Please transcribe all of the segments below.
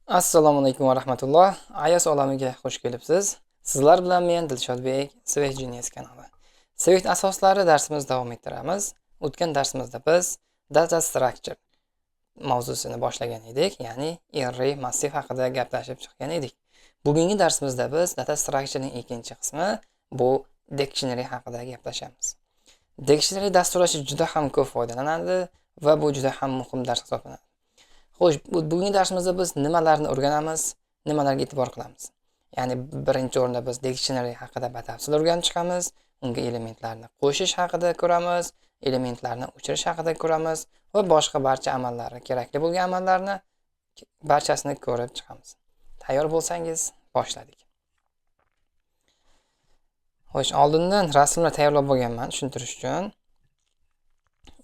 Assalomu alaykum va rahmatulloh. iOS olamiga xush kelibsiz. Sizlar bilan men Dilshodbek, Swift Genius kanali. Swift asoslari darsimizni davom ettiramiz. O'tgan darsimizda biz data structure mavzusini boshlagan edik, ya'ni array massiv haqida gaplashib chiqqan edik. Bugungi darsimizda biz data structurening ikkinchi qismi bu dictionary haqida gaplashamiz. Dictionary dasturlashi juda ham ko'p foydalanadi va bu juda ham muhim dars hisoblanadi. Xo'sh, bugungi darsimizda biz nimalarni o'rganamiz, nimalarga e'tibor qilamiz? Ya'ni birinchi o'rinda biz dictionary haqida batafsil o'rganib chiqamiz, unga elementlarni qo'shish haqida ko'ramiz, elementlarni o'chirish haqida ko'ramiz va boshqa barcha amallarni, kerakli bo'lgan amallarni barchasini ko'rib chiqamiz. Tayyor bo'lsangiz, boshladik. Xo'sh, oldindan rasmlar tayyorlab bo'lganman tushuntirish uchun.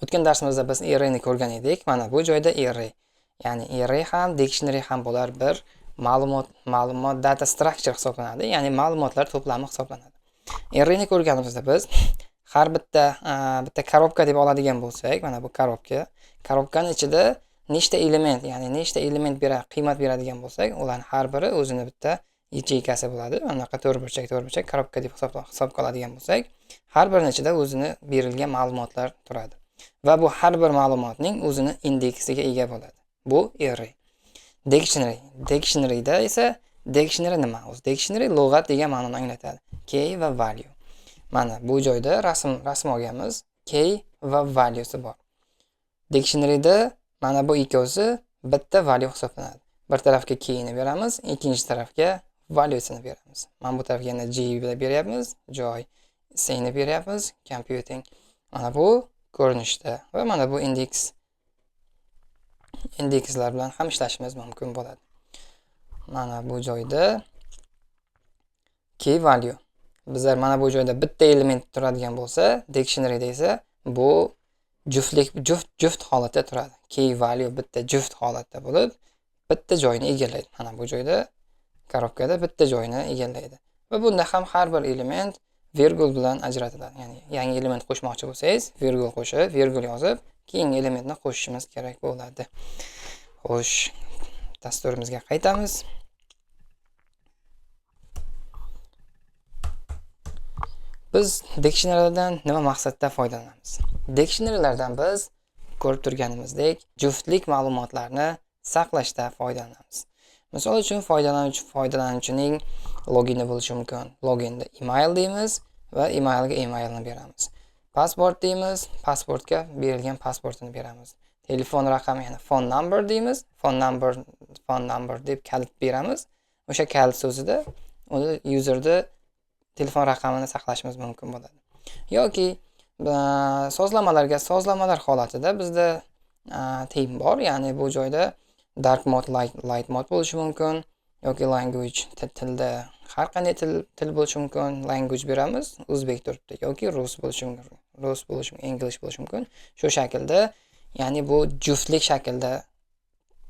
O'tgan darsimizda biz arrayni ko'rgan edik. Mana bu joyda array. Ya'ni array ham, dictionary ham bular bir ma'lumot data structure hisoblanadi, ya'ni ma'lumotlar to'plami hisoblanadi. Arrayni ko'rganimizda biz har bitta korobka deb oladigan bo'lsak, mana bu korobka, korobkaning ichida nechta element, ya'ni nechta element qiymat beradigan bo'lsak, ularning har biri o'zini bitta yacheykasi bo'ladi. Anaqa to'rtburchak, to'rtburchak korobka deb hisobga oladigan bo'lsak, har birining ichida o'zini berilgan ma'lumotlar turadi. Va bu har bir ma'lumotning o'zini indeksiga ega bo'ladi. Bu array. Dictionary. Dictionaryda esa dictionary nima? O'zi dictionary lug'at degan ma'noni anglatadi. Key va value. Mana bu joyda rasm olganmiz. Key va value'si bor. Dictionaryda mana bu ikkovsi bitta value hisoblanadi. Bir tarafga key'ni beramiz, ikkinchi tarafga value'sini beramiz. Mana bu tarafga yana G beryapmiz, joy, C'ni beryapmiz, computing. Mana bu ko'rinishda va mana bu indekslar bilan ham ishlashimiz mumkin bo'ladi. Mana bu joyda key value. Bizlar mana bu joyda bitta element turadigan bo'lsa, dictionaryda esa bu juftlik, juft holatda turadi. Key value bitta juft holatda bo'lib, bitta joyni egallaydi. Mana bu joyda korobkada bitta joyni egallaydi. Va bunda ham har bir element virgul bilan ajratiladi. Ya'ni yangi element qo'shmoqchi bo'lsangiz, virgul qo'shib, virgul yozib, keyingi elementni qo'shishimiz kerak bo'ladi. Xo'sh, dasturimizga qaytamiz. Biz dictionarylardan nima maqsadda foydalanamiz? Dictionarylardan biz ko'rib turganimizdek juftlik ma'lumotlarni saqlashda foydalanamiz. Misol uchun foydalanuvchining logini bo'lishi mumkin. Loginda email deymiz va emailga emailni beramiz. Pasport deymiz, pasportga berilgan pasportini beramiz. Telefon raqami, ya'ni phone number deymiz, phone number deb kalit beramiz. O'sha kalit so'zida uni userda telefon raqamini saqlashimiz mumkin bo'ladi. Yoki sozlamalar holatida bizda theme bor, ya'ni bu joyda dark mode, light mode bo'lishi mumkin yoki language tilda har qanday til bo'lishi mumkin. Language beramiz, o'zbek turibdi yoki rus bo'lishi mumkin, rus bo'lishi mumkin, English bo'lishi mumkin. Shu shaklda, ya'ni bu juftlik shaklda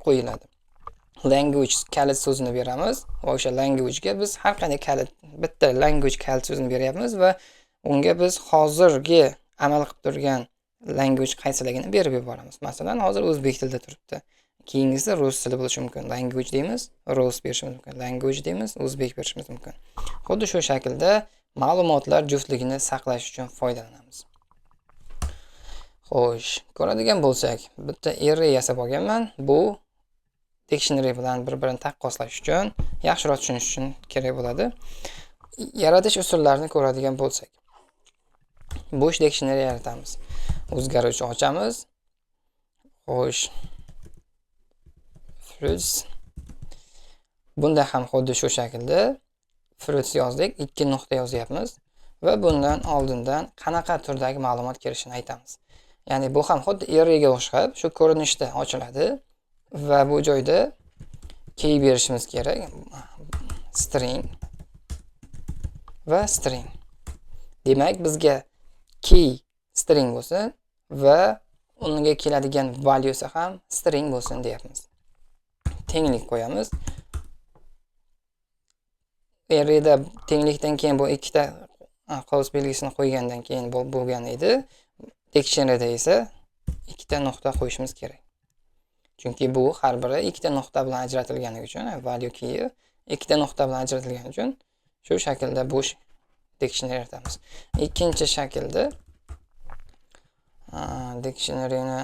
qo'yiladi. Language kalit so'zini beramiz va o'sha language'ga biz har qanday kalit, bitta language kalit so'zini beryapmiz va unga biz hozirgi amal qilib turgan language qaysiligini berib yuboramiz. Masalan, hozir o'zbek tilida turibdi. Keyingisi rus tili bo'lishi mumkin. Language deymiz, rus berishimiz mumkin. Language deymiz, o'zbek berishimiz mumkin. Xuddi shu shaklda ma'lumotlar juftligini saqlash uchun foydalanamiz. Xo'sh, ko'radigan bo'lsak, bitta array yasab olganman. Bu dictionary bilan bir-birini taqqoslash uchun, yaxshiroq tushunish uchun kerak bo'ladi. Yaratish usullarini ko'radigan bo'lsak, bo'sh dictionary yaratamiz. O'zgaruvchi ochamiz. Xo'sh, fruits. Bunda ham xuddi shu shaklda fruits yozdik, 2 nuqta yozyapmiz va bundan oldindan qanaqa turdagi ma'lumot kirishini aytamiz. Ya'ni bu ham xuddi arrayga o'xshab shu ko'rinishda ochiladi va bu joyda key berishimiz kerak. String va string. Demak, bizga key string bo'lsin va unga keladigan value'si ham string bo'lsin deyapmiz. Tenglik qo'yamiz. Arrayda tenglikdan keyin bu ikkita qavs belgisini qo'ygandan keyin bo'lgan edi. Dictionaryda esa ikkita nuqta qo'yishimiz kerak. Chunki bu har biri ikkita nuqta bilan ajratilgani uchun, value key ikkita nuqta bilan ajratilgani uchun shu shaklda bo'sh dictionary yaratamiz. Ikkinchi shaklda dictionaryni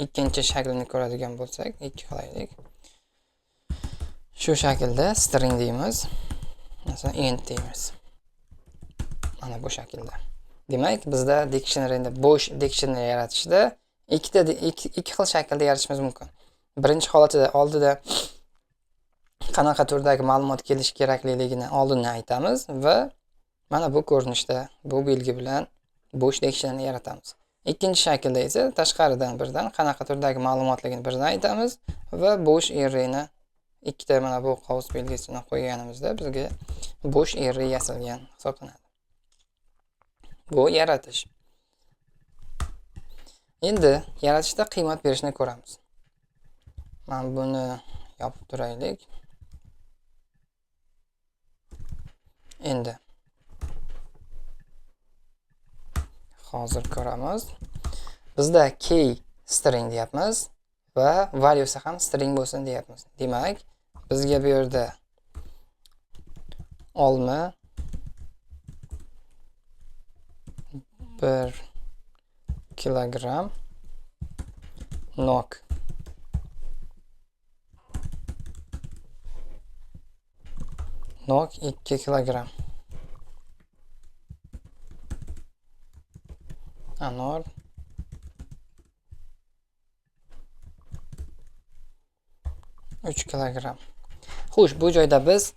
ikkinchi shaklini ko'radigan bo'lsak, ikki qilaylik. Shu shaklda string deymiz. Masalan, int deymiz. Mana bu shaklda. Demak, bizda dictionaryni bo'sh dictionary yaratishda ikki xil shaklda yaratishimiz mumkin. Birinchi holatida oldida qanaqa turdagi ma'lumot kelishi kerakligini oldindan aytamiz va mana bu ko'rinishda bu belgi bilan bo'sh dictionary yaratamiz. Ikkinchi shaklda esa tashqaridan birdan qanaqa turdagi ma'lumotligini birdan aytamiz va bo'sh arrayni ikkita mana bu qovus belgisini qo'yganimizda bizga bo'sh array yasalgan hisoblanadi. Bu yaratish. Endi yaratishda qiymat berishni ko'ramiz. Mana buni yopib turaylik. Endi hozir ko'ramiz. Bizda key string deyapmiz va value'si ham string bo'lsin deyapmiz. Demak, bizga bu yerda olma 1 kilogramm nok nok 2 kilogramm anor 3 kilogramm. Xo'sh, bu joyda biz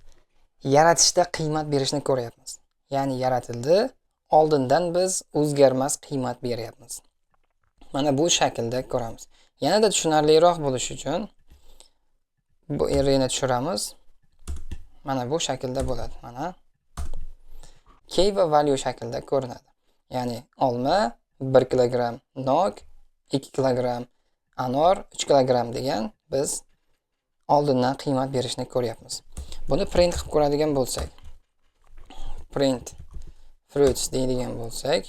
yaratishda qiymat berishni ko'ryapmiz. Ya'ni yaratildi, oldindan biz o'zgarmas qiymat beryapmiz. Mana bu shaklda ko'ramiz. Yanada tushunarliroq bo'lishi uchun bu arrayni tushiramiz. Mana bu shaklda bo'ladi. Mana key va value shaklda ko'rinadi. Ya'ni olma 1 kilogramm, nok 2 kilogramm, anor 3 kilogramm degan biz oldindan qiymat berishni ko'ryapmiz. Buni print qilib ko'radigan bo'lsak, print fruits deydigan bo'lsak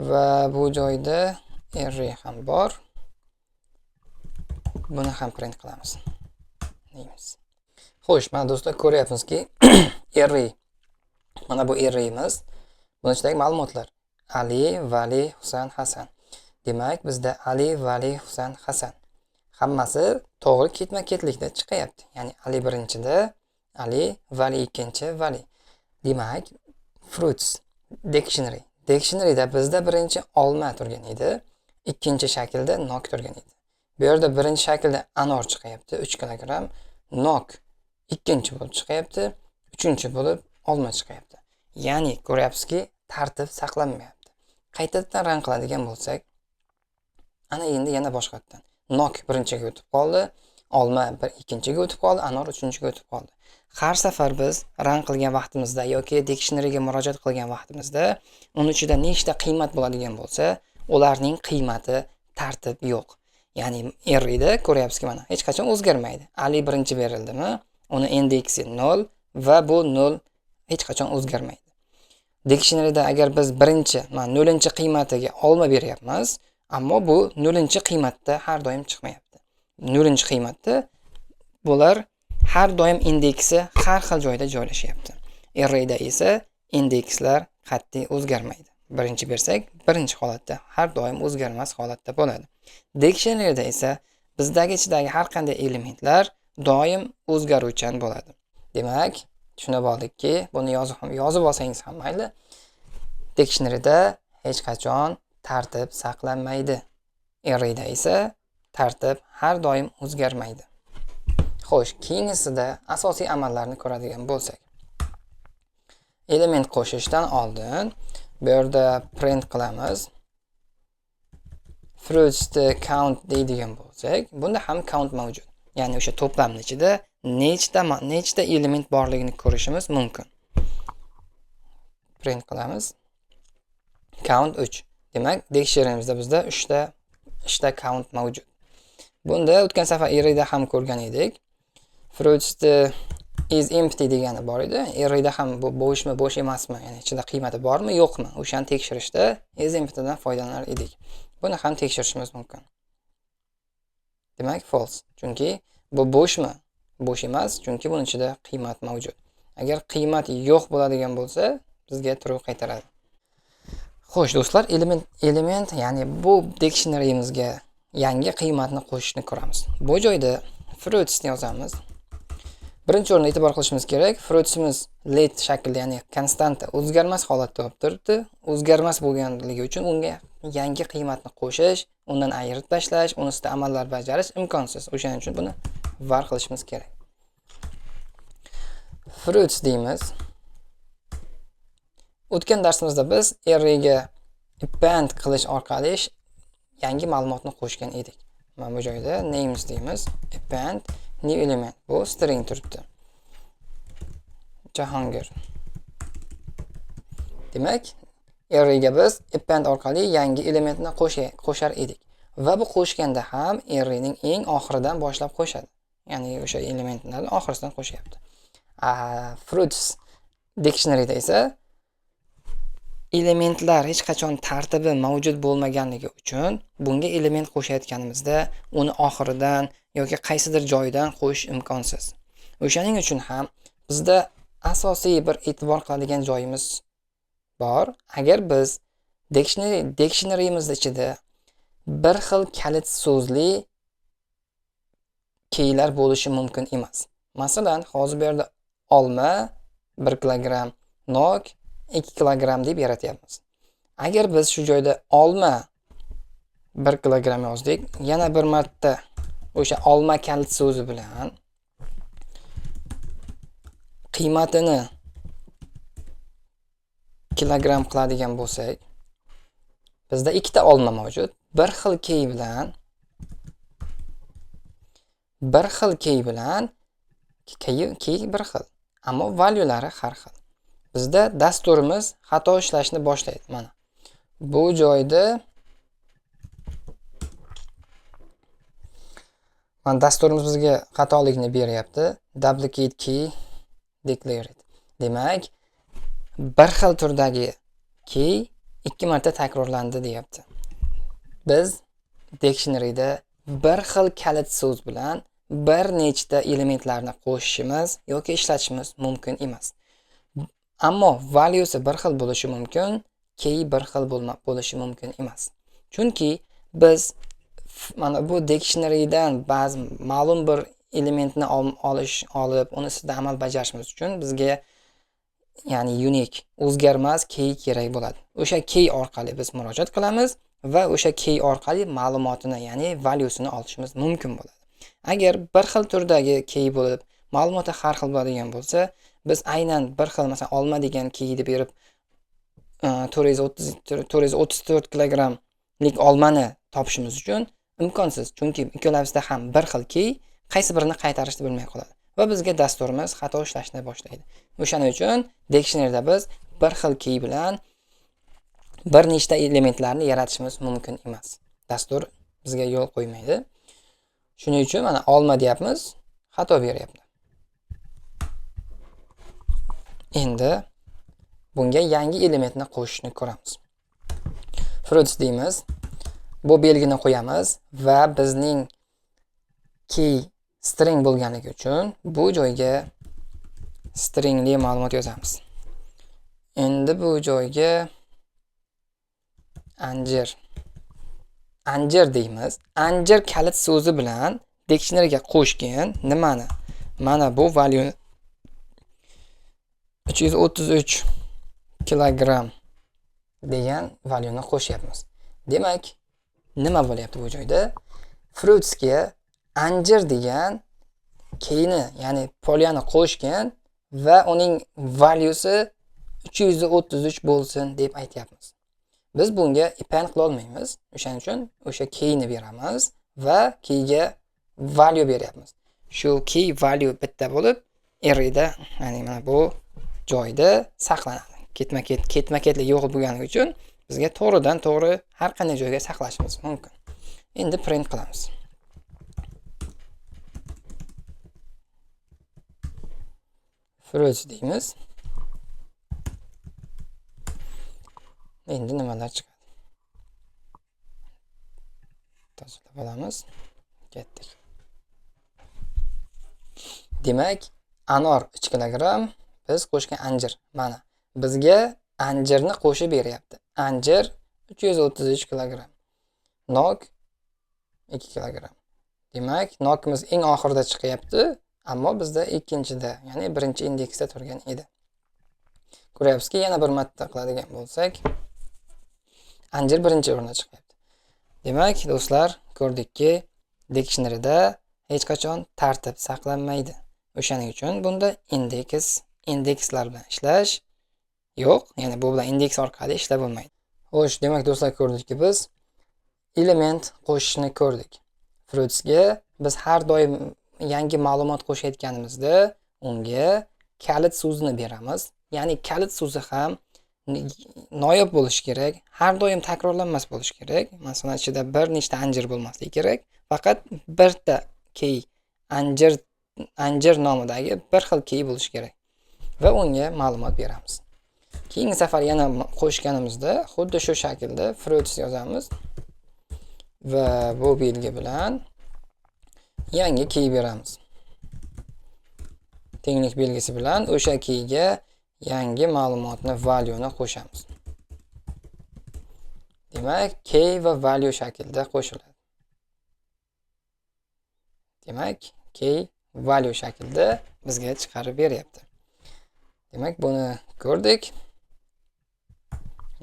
va bu joyda array ham bor. Buni ham print qilamiz. Deymiz. Xo'sh, mana do'stlar ko'ryapmizki, array, mana bu arrayimiz, buning ichidagi ma'lumotlar Ali, Vali, Husan, Hasan. Demak, bizda Ali, Vali, Husan, Hasan hammasi to'g'ri ketma-ketlikda chiqyapti. Ya'ni Ali birinchida, Ali, Vali ikkinchi, Vali. Demak, fruits dictionary. Dictionaryda bizda birinchi olma turgan edi, ikkinchi shaklda nok turgan edi. Bu yerda birinchi shaklda anor chiqyapti, 3 kilogramm, nok ikkinchi bo'lib chiqyapti, uchinchi bo'lib olma chiqyapti. Ya'ni ko'ryapsizki, tartib saqlanmayapti. Qaytadan rang qiladigan bo'lsak, ana endi yana boshqatdan. Nok birinchiga o'tib qoldi, olma bir ikkinchiga o'tib qoldi, anor uchinchiga o'tib qoldi. Har safar biz rang qilgan vaqtimizda yoki dictionaryga murojaat qilgan vaqtimizda uni ichida nechta qiymat bo'ladigan bo'lsa, ularning qiymati tartib yo'q. Ya'ni arrayda ko'ryapsizki, mana hech qachon o'zgarmaydi. Ali birinchi berildimi, uni indeksi 0 va bu 0 hech qachon o'zgarmaydi. Dictionaryda agar biz birinchi, mana 0-chi qiymatiga olma beryapmiz, ammo bu 0-chi qiymatda har doim chiqmayapti. 0-chi qiymatda bular har doim indeksi har xil joyda joylashyapti. Arrayda esa indekslar qat'iy o'zgarmaydi. Birinchi bersak, birinchi holatda har doim o'zgarmas holatda bo'ladi. Dictionaryda esa bizdagi ichidagi har qanday elementlar doim o'zgaruvchan bo'ladi. Demak, tushunib oldikki, buni yozib olsangiz ham mayli. Dictionaryda hech qachon tartib saqlanmaydi. Arrayda esa tartib har doim o'zgarmaydi. Xo'sh, keyingisida asosiy amallarni ko'radigan bo'lsak. Element qo'shishdan oldin bu yerda print qilamiz. Fruits count deydigan bo'lsak, bunda ham count mavjud. Ya'ni o'sha to'plamning ichida nechta element borligini ko'rishimiz mumkin. Print qilamiz. Count 3. Demak, dictionaryimizda bizda 3ta count mavjud. Bunda o'tgan safar arrayda ham ko'rgan edik. Fruits is empty degani bor edi. Arrayda ham bu bo'shmi, bo'sh emasmi, ya'ni ichida qiymati bormi, yo'qmi, o'shani tekshirishda is emptydan foydalanar edik. Buni ham tekshirishimiz mumkin. Demak, false. Chunki bu bo'shmi? Bo'sh emas, chunki buning ichida qiymat mavjud. Agar qiymat yo'q bo'ladigan bo'lsa, bizga true qaytaradi. Xo'sh, do'stlar, element, ya'ni bu dictionaryimizga yangi qiymatni qo'shishni ko'ramiz. Bu joyda fruits ni yozamiz. Birinchi o'rinda e'tibor qilishimiz kerak, fruitsimiz let shaklida, ya'ni konstanta o'zgarmas holatda bo'lib turibdi. O'zgarmas bo'lganligi uchun unga yangi qiymatni qo'shish, undan ayirib tashlash, uni ustida amallar bajarish imkonsiz. O'shaning uchun buni var qilishimiz kerak. Fruits deymiz. O'tgan darsimizda biz arrayga append qilish orqali yangi ma'lumotni qo'shgan edik. Mana bu joyda names deymiz, append new element, bu string turibdi. Jahongir. Demak, arrayga biz append orqali yangi elementni qo'shar edik. Va bu qo'shganda ham arrayning eng oxiridan boshlab qo'shadi. Ya'ni o'sha elementlarni oxirisidan qo'shyapti. Fruits dictionaryda esa elementlar hech qachon tartibi mavjud bo'lmaganligi uchun bunga element qo'shayotganimizda uni oxiridan yoki qaysidir joyidan qo'shish imkonsiz. O'shaning uchun ham bizda asosiy bir e'tibor qiladigan joyimiz bor. Agar biz dictionaryimiz ichida bir xil kalit so'zli keylar bo'lishi mumkin emas. Masalan, hozir bu yerda olma 1 kilogramm, nok 2 kilogramm deb yaratyapmiz. Agar biz shu joyda olma 1 kilogramm yozdik, yana bir marta o'sha olma kalit so'zi bilan qiymatini kilogramm qiladigan bo'lsak, bizda ikkita olma mavjud. Bir xil key bilan, bir xil key bilan key bir xil, ammo valyulari har xil. Bizda dasturimiz xato ishlashni boshlaydi. Mana bu joyda mana dasturimiz bizga xatolikni beryapti. Duplicate key declared. Demak, bir xil turdagi key ikki marta takrorlandi deyapti. Biz dictionaryda bir xil kalit so'z bilan bir nechta elementlarni qo'shishimiz yoki ishlatishimiz mumkin emas. Ammo valuesi bir xil bo'lishi mumkin, key bir xil bo'lishi mumkin emas. Chunki biz mana bu dictionarydan ba'zi ma'lum bir elementni olib, uni ustida amal bajarishimiz uchun bizga ya'ni unique, o'zgarmas key kerak bo'ladi. O'sha key orqali biz murojaat qilamiz va o'sha key orqali ma'lumotini, ya'ni valuesini olishimiz mumkin bo'ladi. Agar bir xil turdagi key bo'lib, ma'lumoti har xil bo'ladigan bo'lsa, biz aynan bir xil, masalan, olma degan keyni berib, 434 kilogrammlik olmani topishimiz uchun imkonsiz, chunki ikkalasida ham bir xil key, qaysi birini qaytarishni bilmay qoladi va bizga dasturimiz xato ishlashni boshlaydi. O'shaning uchun dictionaryda biz bir xil key bilan bir nechta elementlarni yaratishimiz mumkin emas. Dastur bizga yo'l qo'ymaydi. Shuning uchun mana olma deyapmiz, xato beryapti. Endi bunga yangi elementni qo'shishni ko'ramiz. Fruits deymiz. Bu belgini qo'yamiz va bizning key string bo'lganligi uchun bu joyga stringli ma'lumot yozamiz. Endi bu joyga anjir, anjir deymiz. Anjir kalit so'zi bilan dictionaryga qo'shgan nimani? Mana bu value 333 kilogramm degan valyuni qo'shyapmiz. Demak, nima bo'lyapti bu joyda? Fruitsga anjir degan keyni, ya'ni polyani qo'shgan va uning valyusi 333 bo'lsin deb aytyapmiz. Biz bunga append qila olmaymiz. O'shaning uchun o'sha keyni beramiz va keyga value beryapmiz. Shu key value bitta bo'lib arrayda, ya'ni mana bu joyda saqlanadi. Ketma-ketlik yo'q bo'lgani uchun bizga to'g'ridan to'g'ri har qanday joyga saqlashimiz mumkin. Endi print qilamiz. Fruits deymiz. Endi nimalar chiqadi? Tozalab olamiz. Ketdik. Demak, anor 3 kilogramm, biz qo'shgan anjir. Mana bizga anjirni qo'shib beryapti. Anjir 333 kilogramm. Nok 2 kilogramm. Demak, nokimiz eng oxirida chiqyapti, ammo bizda ikkinchida, ya'ni birinchi indeksda turgan edi. Ko'ryapsizki, yana bir marta qiladigan bo'lsak, anjir birinchi o'rinda chiqyapti. Demak, do'stlar, ko'rdikki, dictionaryda hech qachon tartib saqlanmaydi. O'shaning uchun bunda indekslar bilan ishlash yo'q, ya'ni bu bilan indeks orqali ishlab bo'lmaydi. Xo'sh, demak do'stlar, ko'rdikki biz element qo'shishni ko'rdik. Fruitsga biz har doim yangi ma'lumot qo'shayotganimizda unga kalit so'zini beramiz. Ya'ni kalit so'zi ham noyob bo'lishi kerak, har doim takrorlanmas bo'lishi kerak. Masalan, ichida bir nechta anjir bo'lmasligi kerak. Faqat birta key, anjir nomidagi bir xil key bo'lishi kerak va unga ma'lumot beramiz. Keyingi safar yana qo'shganimizda xuddi shu shaklda fruits yozamiz va bu belgi bilan yangi key beramiz. Tenglik belgisi bilan o'sha keyga yangi ma'lumotni, value-ni qo'shamiz. Demak, key va value shaklida qo'shiladi. Demak, key value shaklida bizga chiqarib beryapti. Demak, buni ko'rdik.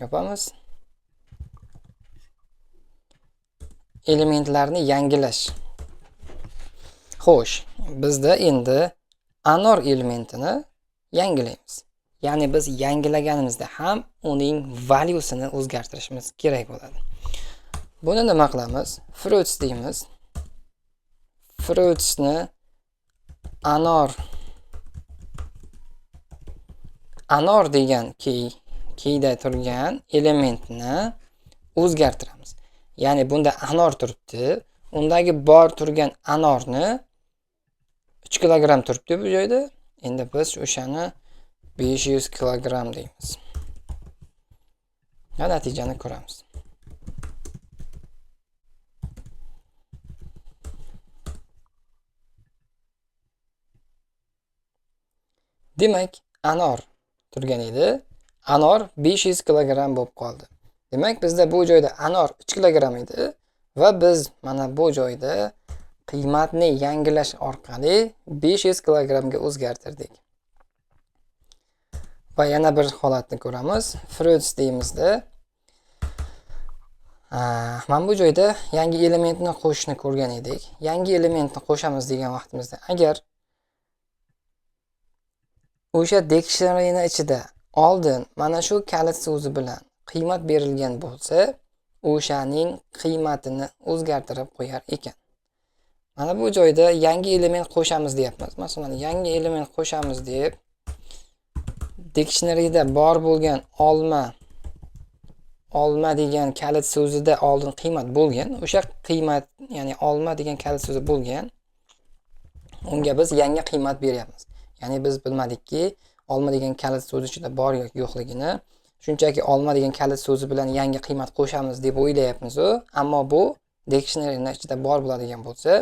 Yopamiz. Elementlarni yangilash. Xo'sh, bizda endi anor elementini yangilaymiz. Ya'ni biz yangilaganimizda ham uning valuesini o'zgartirishimiz kerak bo'ladi. Buni nima qilamiz? Fruits deymiz. Fruitsni anor degan keyda turgan elementni o'zgartiramiz. Ya'ni bunda anor turibdi. Undagi bor turgan anorni 3 kilogramm turibdi bu joyda. Endi biz o'shani 500 kilogramm deymiz. Va natijani ko'ramiz. Demak, anor turgan edi. Anor 500 kilogramm bo'lib qoldi. Demak, bizda bu joyda anor 3 kilogramm edi va biz mana bu joyda qiymatni yangilash orqali 500 kilogrammga o'zgartirdik. Va yana bir holatni ko'ramiz. Fruits deymizda. Mana bu joyda yangi elementni qo'shishni ko'rgan edik. Yangi elementni qo'shamiz degan vaqtimizda agar o'sha dictionary-ni ichida oldin mana shu kalit so'zi bilan qiymat berilgan bo'lsa, o'shaning qiymatini o'zgartirib qo'yar ekan. Mana bu joyda yangi element qo'shamiz deyapmiz. Masalan, yangi element qo'shamiz deb dictionary-da bor bo'lgan olma degan kalit so'zida oldin qiymat bo'lgan, o'sha qiymat, ya'ni olma degan kalit so'zi bo'lgan, unga biz yangi qiymat beryapmiz. Ya'ni biz bilmadikki, olma degan kalit so'zi ichida bor yoki yo'qligini. Shunchaki olma degan kalit so'zi bilan yangi qiymat qo'shamiz deb o'ylayapmiz-u, ammo bu dictionary-ning ichida bor bo'ladigan bo'lsa,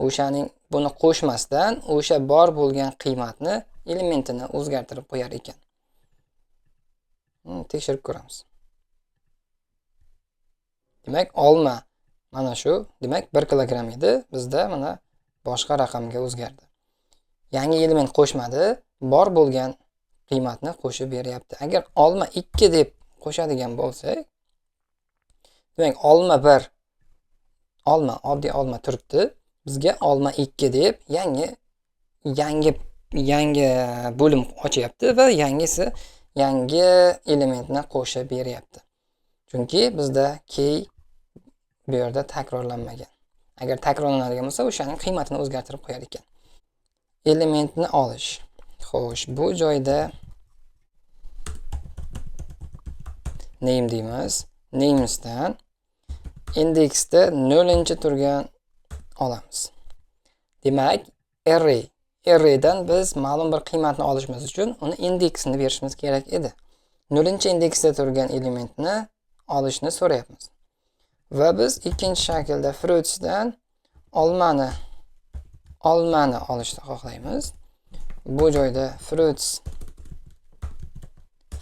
o'shaning buni qo'shmasdan o'sha bor bo'lgan qiymatni elementini o'zgartirib qo'yar ekan. Tekshirib ko'ramiz. Demak, olma mana shu, demak 1 kilogramm edi, bizda mana boshqa raqamga o'zgardi. Yangi element qo'shmadi, bor bo'lgan qiymatni qo'shib beryapti. Agar olma 2 deb qo'shadigan bo'lsak, demak olma 1, olma, oddiy olma turibdi, bizga olma 2 deb yangi bo'lim ochyapti va yangi elementni qo'shib beryapti. Chunki bizda key bu yerda takrorlanmagan. Agar takrorlanadigan bo'lsa, o'shaning qiymatini o'zgartirib qo'yar ekan. Elementni olish. Xo'sh, bu joyda name deymiz. Namesdan indeksda 0 turgan olamiz. Demak, array. Arraydan biz ma'lum bir qiymatni olishimiz uchun uni indeksini berishimiz kerak edi. 0 indeksda turgan elementni olishni so'rayapmiz. Va biz ikkinchi shaklda fruitsdan Olmani olishni xohlaymiz. Bu joyda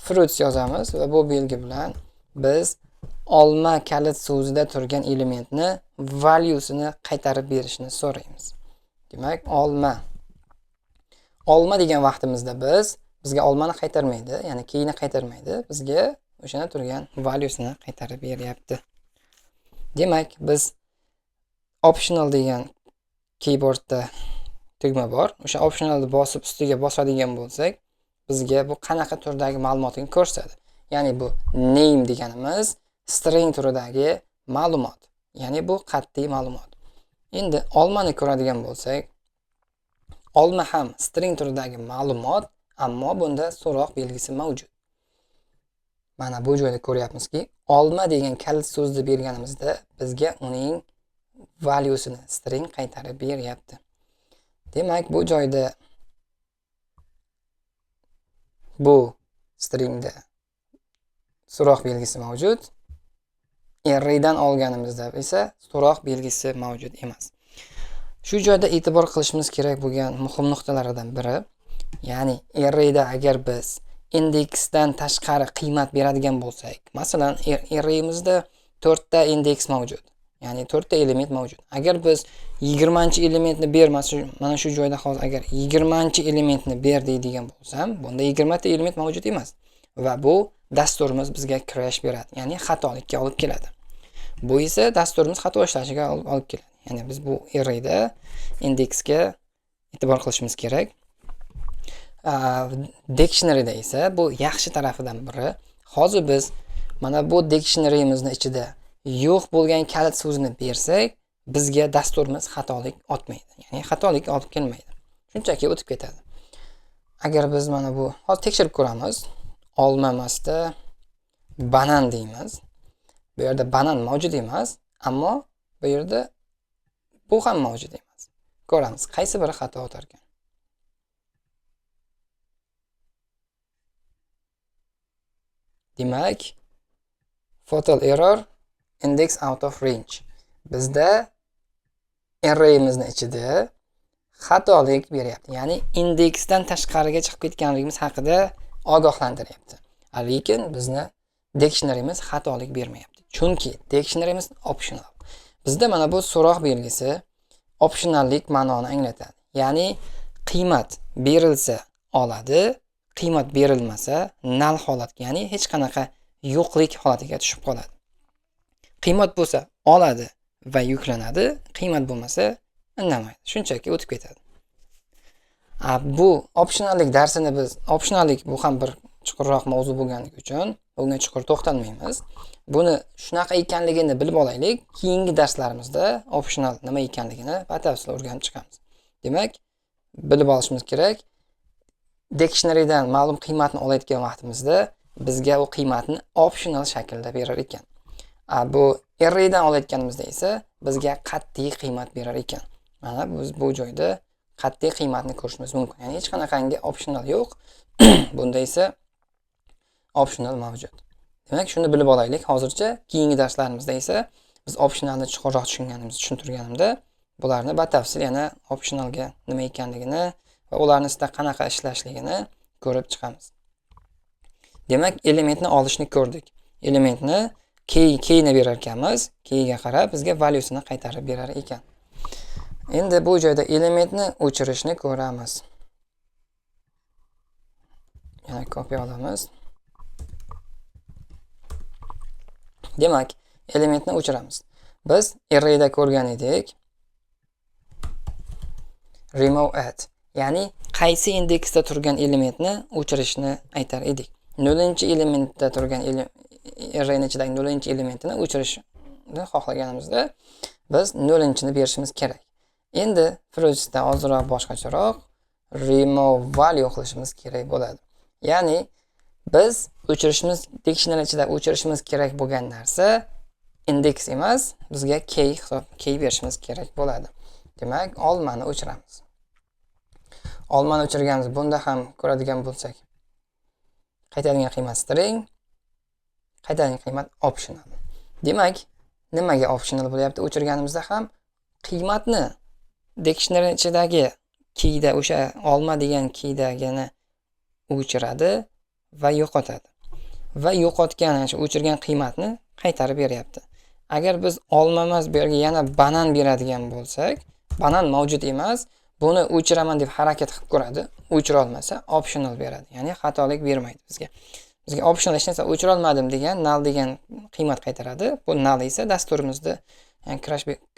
fruits yozamiz va bu belgi bilan biz olma kalit so'zida turgan elementni value'sini qaytarib berishni so'raymiz. Demak, olma. Olma degan vaqtimizda bizga olmani qaytarmaydi, ya'ni keyini qaytarmaydi, bizga o'shanda turgan value'sini qaytarib beryapti. Demak, biz optional degan keyboardda tugma bor. O'sha optionalni bosib ustiga bosadigan bo'lsak, bizga bu qanaqa turdagi ma'lumotni ko'rsatadi. Ya'ni bu name deganimiz string turidagi ma'lumot. Ya'ni bu qat'iy ma'lumot. Endi olmani ko'radigan bo'lsak, olma ham string turidagi ma'lumot, ammo bunda so'roq belgisi mavjud. Mana bu joyda ko'ryapmizki, olma degan kalit so'zni berganimizda bizga uning value'sini string qaytarib beryapti. Demak, bu joyda bu stringda so'roq belgisi mavjud. Arraydan olganimizda esa so'roq belgisi mavjud emas. Shu joyda e'tibor qilishimiz kerak bo'lgan muhim nuqtalardan biri, ya'ni arrayda agar biz indeksdan tashqari qiymat beradigan bo'lsak, masalan, arrayimizda 4 ta indeks mavjud, ya'ni 4 ta element mavjud. Agar biz 20-elementni ber, mana shu joyda hozir agar 20-elementni ber deydigan bo'lsam, bunda 20 ta element mavjud emas va bu dasturimiz bizga crash beradi, ya'ni xatolikka olib keladi. Bu esa dasturimiz xato ishlashiga olib keladi. Ya'ni biz bu arrayda indeksga e'tibor qilishimiz kerak. Dictionaryda esa bu yaxshi tarafidan biri, hozir biz mana bu dictionaryimizni ichida yo'q bo'lgan kalit so'zini bersak, bizga dasturimiz xatolik otmaydi. Ya'ni xatolik olib kelmaydi. Shunchaki o'tib ketadi. Agar biz mana bu hozir tekshirib ko'ramiz. Olma emasda banan deymiz. Bu yerda banan mavjud emas, ammo bu yerda bu ham mavjud emas. Ko'ramiz, qaysi biri xato otar ekan. Demak, fatal error index out of range. Bizda arrayimizni ichida xatolik beryapti. Ya'ni indeksdan tashqariga chiqib ketganligimiz haqida ogohlantiryapti. Lekin bizni dictionaryimiz xatolik bermayapti. Chunki dictionaryimiz optional. Bizda mana bu so'roq belgisi optionallik ma'noni anglatadi. Ya'ni qiymat berilsa oladi, qiymat berilmasa null holatga, ya'ni hech qanaqa yo'qlik holatiga tushib qoladi. Qiymat bo'lsa oladi va yuklanadi, qiymat bo'lmasa indamaydi. Shunchaki o'tib ketadi. Bu optionallik darsini biz optionallik bu ham bir chuqurroq mavzu bo'lganligi uchun bunga chuqur to'xtalmaymiz. Buni shunaqa ekanligini bilib olaylik. Keyingi darslarimizda optional nima ekanligini batafsil o'rganib chiqamiz. Demak, bilib olishimiz kerak. Dictionarydan ma'lum qiymatni olayotgan vaqtimizda bizga u qiymatni optional shaklda berar ekan. Bu arraydan olayotganimizda esa bizga qat'iy qiymat berar ekan. Mana biz bu joyda qat'iy qiymatni ko'rishimiz mumkin. Ya'ni hech qanaqangi optional yo'q. Bunda esa optional mavjud. Demak, shuni bilib olaylik hozircha. Keyingi darslarimizda esa biz optionalni chuqurroq tushunganimizni tushuntirganimda bularni batafsil yana optionalga nima ekanligini va ularni ustida qanaqa ishlashligini ko'rib chiqamiz. Demak, elementni olishni ko'rdik. Elementni keyni berar ekanmiz, keyga qarab bizga value'sini qaytarib berar ekan. Endi bu joyda elementni o'chirishni ko'ramiz. Yana kopiya olamiz. Demak, elementni o'chiramiz. Biz arrayda ko'rgan edik. Remove at, ya'ni qaysi indeksda turgan elementni o'chirishni aytar edik. 0-elementda turgan arrayning ichidagi 0-elementini o'chirishni xohlaganimizda biz 0-ni berishimiz kerak. Endi fruitsda ozroq boshqacharoq remove value qilishimiz kerak bo'ladi. Ya'ni biz o'chirishimiz, dictionary ichida o'chirishimiz kerak bo'lgan narsa indeks emas, bizga key hisob, key berishimiz kerak bo'ladi. Demak, olmani o'chiramiz. Olmani o'chirganmiz. Bunda ham ko'radigan bo'lsak, qaytadigan qiymat string, qaytadigan qiymat optional. Demak, nimaga optional bo'lyapti? O'chirganimizda ham Qiymatni dictionary ichidagi keyda o'sha olma degan keydagini o'chiradi va yo'qotadi. Va yo'qotgan, ya'ni o'chirgan qiymatni qaytarib beryapti. Agar biz olma emas, bu yerga yana banan beradigan bo'lsak, banan mavjud emas, buni o'chiraman deb harakat qilib ko'radi, o'chira olmasa optional beradi, ya'ni xatolik bermaydi bizga. Bizga optional hech narsa o'chira olmadim degan null degan qiymat qaytaradi. Bu null esa dasturimizda, ya'ni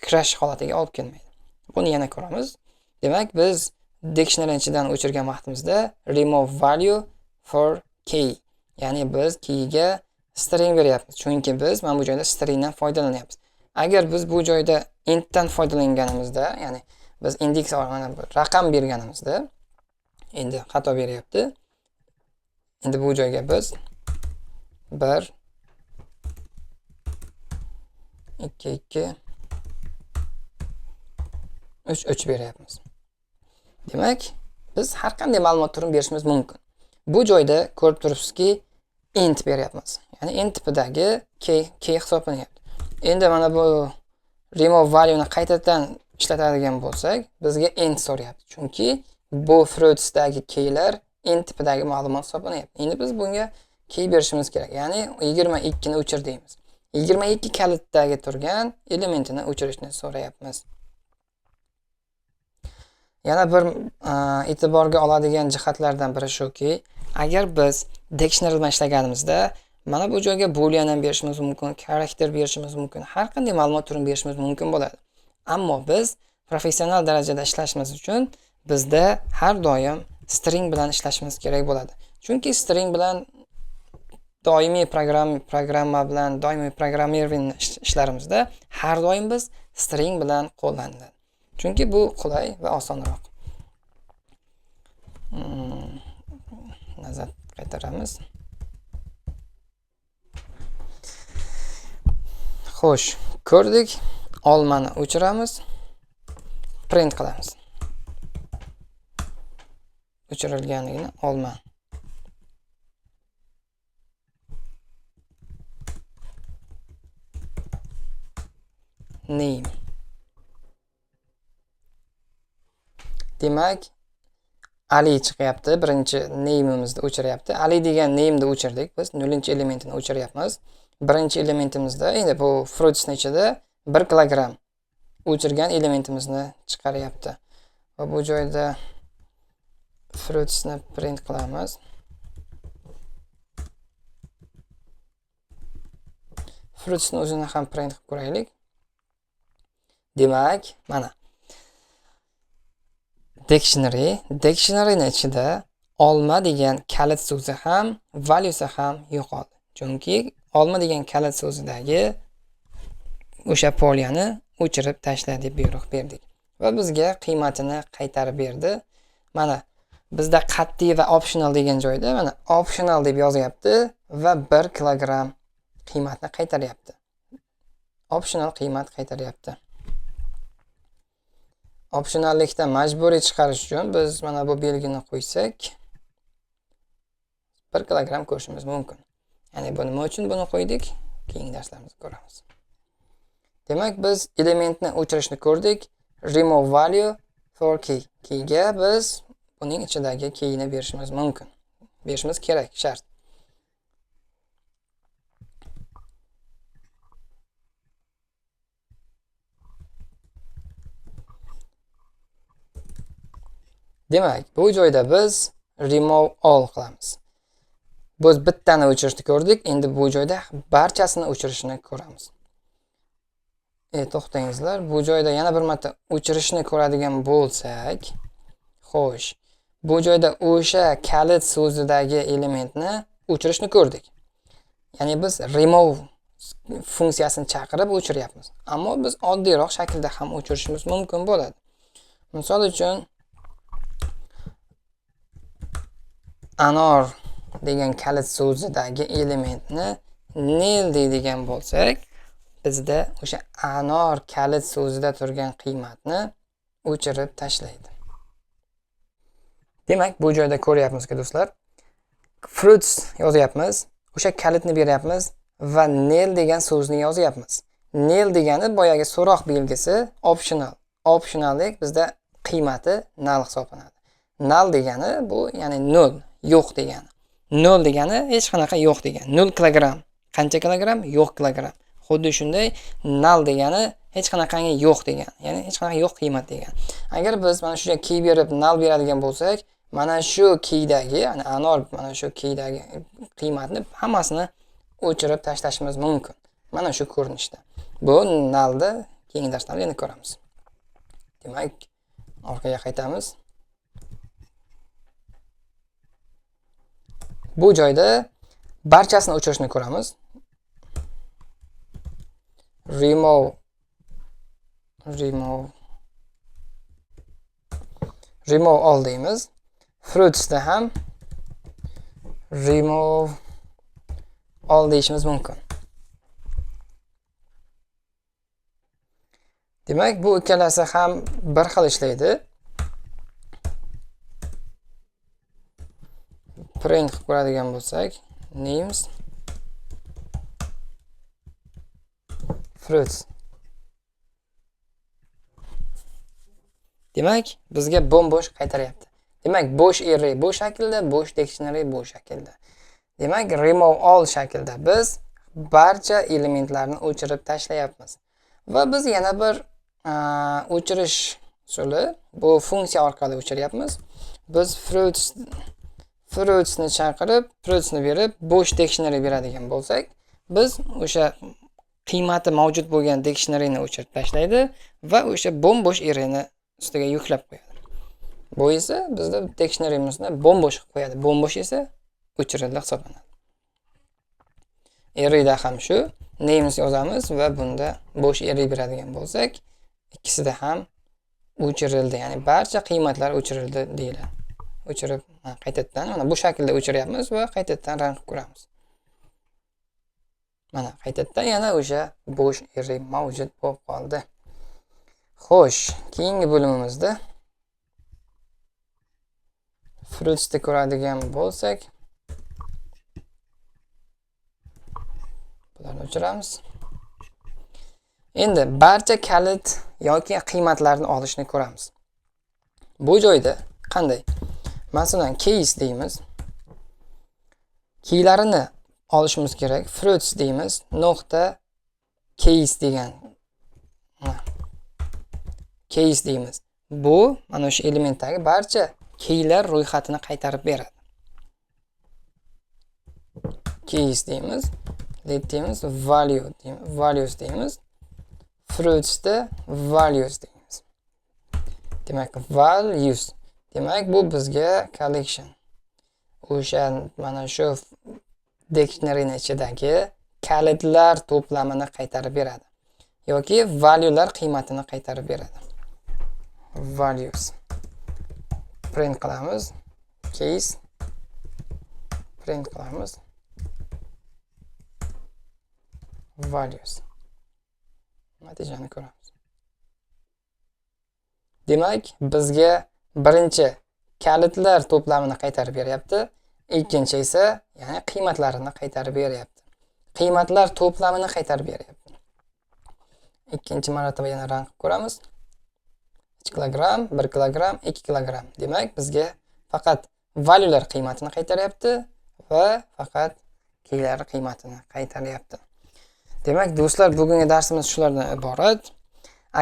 crash holatiga olib kelmaydi. Buni yana ko'ramiz. Demak, biz dictionary ichidan o'chirgan vaqtimizda remove value for key, ya'ni biz keyga string beryapmiz, chunki biz mana bu joyda stringdan foydalanyapmiz. Agar biz bu joyda intdan foydalanganimizda, ya'ni biz indeks mana bu raqam berganimizda endi xato beryapti. Endi bu joyga biz 1 2 2 3 3 beryapmiz. Demak, biz har qanday ma'lumot turini berishimiz mumkin. Bu joyda ko'rib turibsizki, int beryapmiz. Ya'ni int tipidagi key hisoblanyapti. Endi mana bu remove value ni qaytadan ishlatadigan bo'lsak, bizga int so'rayapti. Chunki bu fruitsdagi keylar int tipidagi ma'lumot hisoblanyapti. Endi biz bunga key berishimiz kerak. Ya'ni 22 ni o'chir deymiz. 22 kalitdagi turgan elementini o'chirishni so'rayapmiz. Yana bir e'tiborga oladigan jihatlardan biri shuki, agar biz dictionary bilan ishlaganimizda mana bu joyga boolean ham berishimiz mumkin, karakter berishimiz mumkin, har qanday ma'lumot turini berishimiz mumkin bo'ladi. Ammo biz professional darajada ishlashimiz uchun bizda har doim string bilan ishlashimiz kerak bo'ladi. Chunki string bilan doimiy programma bilan doimiy programmirование ishlarimizda har doim biz string bilan qo'llaniladi. Chunki bu qulay va osonroq. Nazar qaytaramiz. Xo'sh, ko'rdik. Olmani o'chiramiz. Print qilamiz. O'chirilganligini olma. Name. Demak, Ali chiqyapti. Birinchi name'imizni o'chiryapti. Ali degan name'ni o'chirdik. Biz nollinchi elementini o'chiryapmiz. Birinchi elementimizda, endi bu fruitsning ichida 1 kilogramm o'chirgan elementimizni chiqaryapti. Va bu joyda fruitsni print qilamiz. Fruitsni o'zini ham print qilib ko'raylik. Demak, mana dictionaryning ichida olma degan kalit so'zi ham, value'si ham yo'qoldi. Chunki olma degan kalit so'zidagi o'sha polyani o'chirib tashla deb buyruq berdik va bizga qiymatini qaytarib berdi. Mana bizda qat'iy va optional degan joyda mana optional deb yozyapti va 1 kilogramm qiymatni qaytaryapti. Optional qiymat qaytaryapti. Optionallikdan majburiy chiqarish uchun biz mana bu belgini qo'ysak 1 kilogramm ko'rishimiz mumkin. Ya'ni bu nima uchun buni qo'ydik? Keyingi darslarimizda ko'ramiz. Demak, biz elementni o'chirishni ko'rdik. Remove value for key. Keyga biz buning ichidagi keyni berishimiz mumkin. Berishimiz kerak, shart. Demak, bu joyda biz remove all qilamiz. Biz bittani o'chirishni ko'rdik, endi bu joyda barchasini o'chirishni ko'ramiz. To'xtangizlar, bu joyda yana bir marta o'chirishni ko'radigan bo'lsak, xo'sh, bu joyda o'sha kalit so'zidagi elementni o'chirishni ko'rdik. Ya'ni biz remove funksiyasini chaqirib o'chiryapmiz. Ammo biz oddiyroq shaklda ham o'chirishimiz mumkin bo'ladi. Misol uchun anor degan kalit so'zidagi elementni nil deydigan bo'lsak, bizda o'sha anor kalit so'zida turgan qiymatni o'chirib tashlaydi. Demak, bu joyda ko'ryapmizki do'stlar, fruits yozyapmiz, o'sha kalitni beryapmiz va nil degan so'zni yozyapmiz. Nil degani boyagi so'roq belgisi optional. Optionallik bizda qiymati null hisoblanadi. Null degani bu ya'ni 0, yo'q degani. 0 degani hech qanaqa yo'q degani. 0 kilogramm. Qancha kilogramm? Yo'q kilogramm. Xuddi shunday null degani hech qanaqangi yo'q degani, ya'ni hech qanaqa yo'q qiymat degani. Agar biz mana shu yerga key berib null beradigan bo'lsak, mana shu keydagi, ya'ni anor mana shu keydagi qiymatni hammasini o'chirib tashlashimiz mumkin. Mana shu ko'rinishda. Bu nullni keyingi darslarda yana ko'ramiz. Demak, orqaga qaytamiz. Bu joyda barchasini o'chirishni ko'ramiz. Remove all deymiz. Fruitsda ham remove all deyishimiz mumkin. Demak, bu ikkalasi ham bir xil ishlaydi. Print qilib ko'radigan bo'lsak, names fruits. Demak, bizga bo'm-bo'sh qaytaryapti. Demak, bo'sh array bu shaklda, bo'sh dictionary bu shaklda. Demak, remove all shaklda biz barcha elementlarni o'chirib tashlayapmiz. Va biz yana bir o'chirish usuli, bu funksiya orqali o'chiryapmiz. Biz fruitsni chaqirib, fruitsni berib, bo'sh dictionary beradigan bo'lsak, biz o'sha qiymati mavjud bo'lgan dictionaryni o'chirib tashlaydi va o'sha bo'm-bo'sh arrayni ustiga yuklab qo'yadi. Bu esa bizda dictionaryimizni bo'm-bo'sh qilib qo'yadi. Bo'm-bo'sh esa o'chirildi hisoblanadi. Arrayda ham shu names yozamiz va bunda bo'sh array beradigan bo'lsak, ikkisida ham o'chirildi, ya'ni barcha qiymatlar o'chirildi deyiladi. O'chirib, qaytadan mana bu shaklda o'chiryapmiz va qaytadan rang qilib ko'ramiz. Mana qaytadan yana o'sha bo'sh array mavjud bo'lib qoldi. Xo'sh, keyingi bo'limimizda fruitsni ko'radigan bo'lsak, bularni o'chiramiz. Endi barcha kalit yoki qiymatlarni olishni ko'ramiz. Bu joyda qanday? Masalan, keys deymiz. Keylarini olishimiz kerak. Fruits deymiz, nuqta keys degan. Keys deymiz. Bu mana shu elementdagi barcha keylar ro'yxatini qaytarib beradi. Keys deymiz, let deymiz, value deymiz, values deymiz. Fruitsda values deymiz. Demak, values. Demak, bu bizga collection. O'sha mana shu dictionary ichidagi kalitlar to'plamini qaytarib beradi yoki valuelar qiymatini qaytarib beradi. Values. Print qilamiz. Case print qilamiz. Values. Natijani ko'ramiz. Demak, bizga birinchi kalitlar to'plamini qaytarib beryapti, ikkinchi esa ya'ni qiymatlarini qaytarib beryapti. Qiymatlar to'plamini qaytarib beryapti. Ikkinchi marotaba yana rang qilib ko'ramiz. 3 kilogramm, 1 kilogramm, 2 kilogramm. Demak, bizga faqat valuelar qiymatini qaytaryapti va faqat keylar qiymatini qaytaryapti. Demak, do'stlar, bugungi darsimiz shulardan iborat.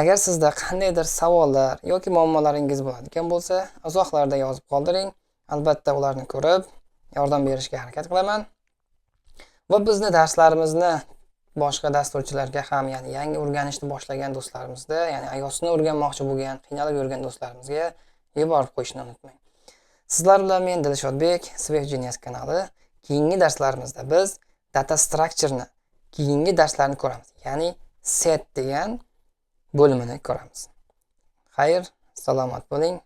Agar sizda qandaydir savollar yoki muammolaringiz bo'ladigan bo'lsa, izohlarda yozib qoldiring. Albatta ularni ko'rib, yordam berishga harakat qilaman. Va bizni darslarimizni boshqa dasturchilarga ham, ya'ni yangi o'rganishni boshlagan do'stlarimizda, ya'ni iOSni o'rganmoqchi bo'lgan, qiynalib yurgan do'stlarimizga yuborib qo'yishni unutmang. Sizlar bilan men Dilshodbek, Swift Genius kanali. Keyingi darslarimizda biz data structure'ni keyingi darslarni ko'ramiz. Ya'ni set degan bo'limini ko'ramiz. Xayr, salomat bo'ling.